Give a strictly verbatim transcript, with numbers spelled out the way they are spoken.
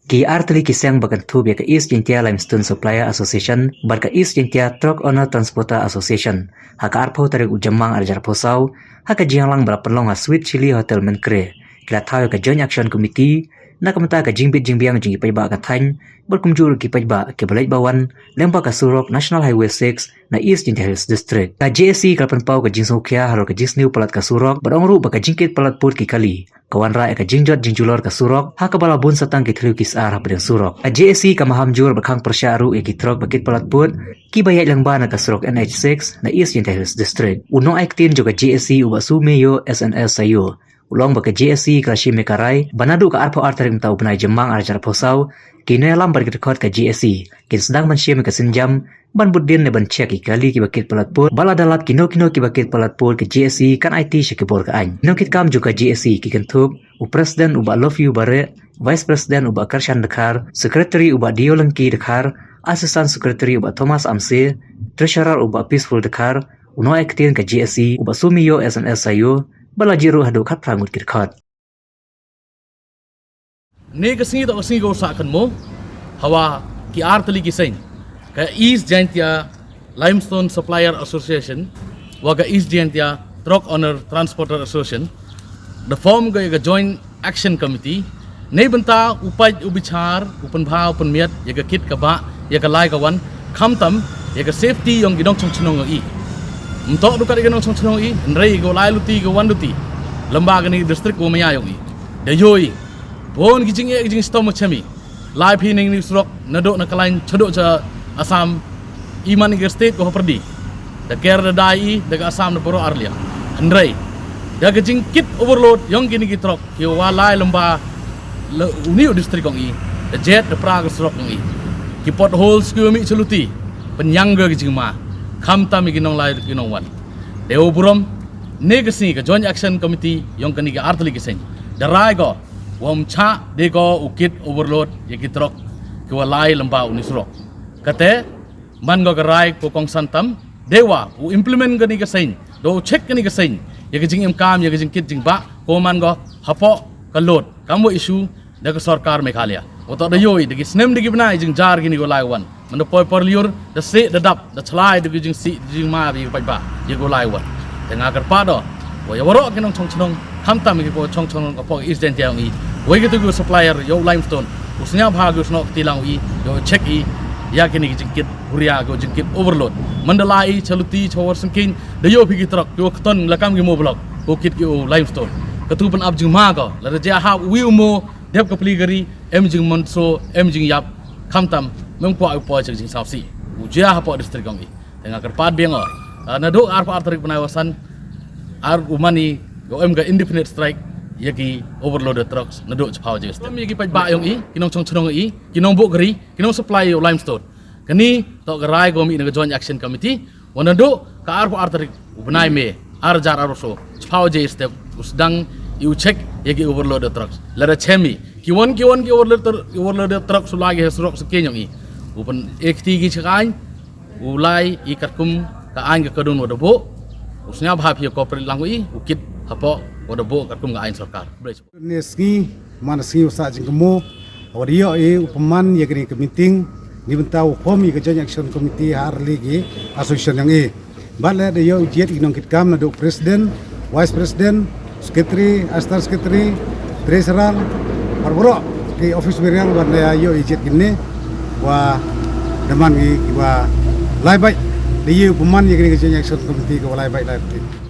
Ki artylli ki seng ba kynthup ïa ka East Jaintia Limestone Supplier Association bad ka East Jaintia Truck Owner Transporter Association, ha ka arphew tarik u Jymmang arhajar arphew saw, ha ka jingïalang ba la pynlong ha Sweet Chilli Hotel Mynkre, ki la thaw ïa ka Joint Action Committee na ka bynta ka jingbit jingbiang jong ki paidbah ka thaiñ bad kumjuh ruh ki paidbah kiba leit ba wan lyngba ka surok National Highway six na East Jaintia Hills District. Ka JAC ka la pynpaw ka jingsngewkhia halor ka jingsniew palat ka surok bad ong ruh ba ka jingkit palat pud ki kali ka wanrah ïa ka jingjot jingjulor ka surok, ha kaba la bun satang ki thliew ki sar hapdeng surok. Ka JAC ka maham jur bad khang pyrshah ruh ïa ki trok ba kit palat pud kiba ïaid lyngba na ka surok N H six na East Jaintia Hills District. U nongai ktien jong ka JAC u Bah Sumio S N S Sayo u la ong ba ka JAC ka la shim ïa ka rai ba naduh ka arphew ar tarik mynta u bnai Jymmang arhajar arphew saw, ki nongïalam bad ki dkhot ka JAC kin sdang ban shim ïa ka sienjam ban bud dien ne ban check ïa ki kali kiba kit palat pud. Bad lada lap kino kino kiba kit palat pud, ka JAC kan aiti sha ki bor ka aiñ. Ki nongkitkam jong ka JAC ki kynthup u President u Bah Lofew Bareh, Vice President u Bah Kyrshan Dkhar, Secretary u Bah Deolengki Dkhar, Assistant Secretary u Bah Thomas Amse, Treasurer u Bah Peaceful Dkhar, u nongai ktien ka JAC u Bah Sumio S N S Sayo, bad la jied ruh haduh khatphra ngut ki dkhot. Kane ka sngi toh ka sngi kaba sah kynmaw, hawa ki artylli ki seng, ka East Jaintia Limestone Supplier Association wa ka East Jaintia Truck Owner Transporter Association, da form ka, ka Joint Action Committee, na ka bynta u peit u bichar, u pynbha u pynmiat ïa ka kit ka bah, ïa ka lai ka wan, khamtam ïa ka safety jong ki nongchong chnong jong i. Ym toh du kat ïa ki nongchong chnong jong i, hynrei ïa kiwa lai luti, kiwa wan luti lyngba kane ka district kawa maya jong i. Da ïohi bun ki jingeh ki jingshitom wa chem i. Lai phi na kane ka surok naduh na Kalain shaduh sha Assam, i man ka state kawa hapyrdi. Da ker da dai i da ka Assam da baroh arliang. Hynrei da ka jingkit overload jong kine ki trok kiwa lai lyngba une u district jong i, da jied da pra ka surok jong i, ki potholes kiwa mih sha luti, pynïang ka ki jingma, khamtam ïa ki nonglai ki nongwan. Dei u burom, kane ka sngi ka Joint Action Committee jong kane ka artylli ka seng da rai ko wa ym chah de ko u kit overload ïa ki trok kiwa lai lyngba une u surok. Kata man ko ka rai kawa kongsan tam, dei wa u implement kane ka seng, da u check kane ka seng ïa ka jingemkam ïa ka jingkit jingbah kawa man ko hapoh ka load, kam wa issue da ka sorkar Meghalaya. Wa toh da ïohi da ki snem da ki bnai jingjar kine kiwa lai wan, man da poi por lyiur, da sih da dap, da chlai da ki jingsih da ki jingma ïa ki paidbah, ïa kiwa lai wan. Te nga kyrpad o wa ïa waroh ki nongchong chnong, khamtam ïa ki paidbah chong chnong hapoh East Jaintia jong i, wei kito ki supplier ïa u limestone, u sngewbha ki u snoh kti lang i, ïa u check i ïa kine ki jingkit huria, ki jingkit overload. Man da lai i sha luti, sha Warsangkieñ, da ïoh phi ki trok kiwa kton la kam ki mo block, ko kit ki u limestone. Katu pynap jingma ko, lada jia hap uwi u mo dep ka pli kari, em jingmynsaw, em jingïap, khamtam ym kwah u poi sha ka jingsngewsih. U jia hapoh district jong i. Te nga kyrpad biang o, ah, naduh arphew ar tarik bnai wa san, ar u man i, ko em ka indefinite strike ïa ki overloaded trucks naduh chiphaw baje step. Ïa ki paidbah jong i, ki nongchong chnong jong i, ki nongbuh kari, ki nong supply ïa u limestone. Kane toh ka rai kawa mih na ka Joint Action Committee, wa naduh ka arphew ar tarik u bnai May, arhajar arphew saw, chiphaw baje step, u sdang i u check ïa ki overloaded trucks. Lada chem i kiwon kiwon ki overload tr-, overloaded trucks u lai ki ha surok Sangkieñ jong i, u pyn-e kti ki sha ka aiñ, u lai i katkum ka aiñ ka kanun wa da buh, u sngewbha phi ïa cooperate lang wa i, u kit hapoh wa da buh katkum ka aiñ sorkar. Kane ka sngi man ka sngi wa sah jingkynmaw, wa da ïoh i u pynman ïa kane ka meeting na bynta u form ïa ka Joint Action Committee ha artylli ki association jong i. Bad leh da ïoh i jied ki nongkitkam naduh president, vice president, secretary, assistant secretary, treasurer, bad baroh ki office bearer, bad da ïoh i jied kine wa da man ki kiwa lai beit, da ïoh i u pynman ïa kane ka Joint Action Committee kawa lai beit lai beit.